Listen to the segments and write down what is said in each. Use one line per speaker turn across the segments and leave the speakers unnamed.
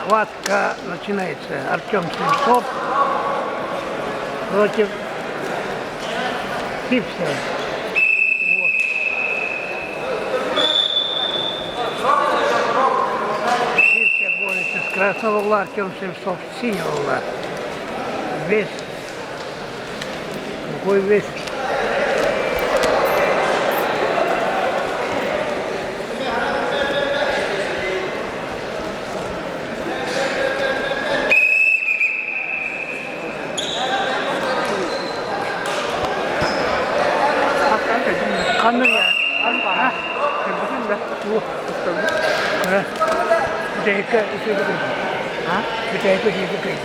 Схватка начинается. Артем Слепцов против Сипсера. Вот. Сипсер борется с красного угла, Артем Слепцов с синего угла. Вес. Какой вес? Ханна Бүтэһиккэ үчүгэй Бүтэһиккэ үчүгэй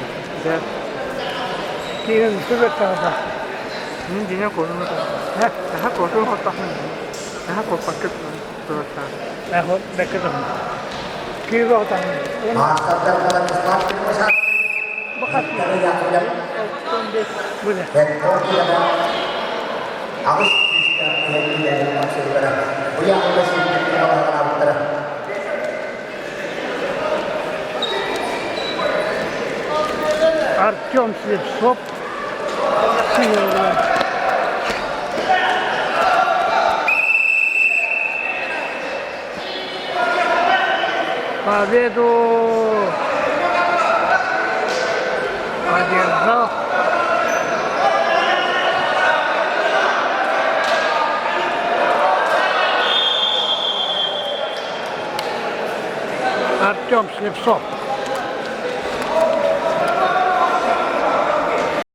Киирэн үчүгэй таҕыта.
Мин дьиҥэ куотун Наһаа куотун хоттохпун наһаа куоппакка туруортаах.
Бэккэ Киирбэ отаҥ.
Маастардар Владислав Тимошенко, Виктор Яковлев, Петр аҕыс күүстээх киһи тахсыбыттара. Бу яхта сүүрбүттэрэ балаҕанаабыттара.
Артем Слепцов синего. Победу одержал Артем Слепцов.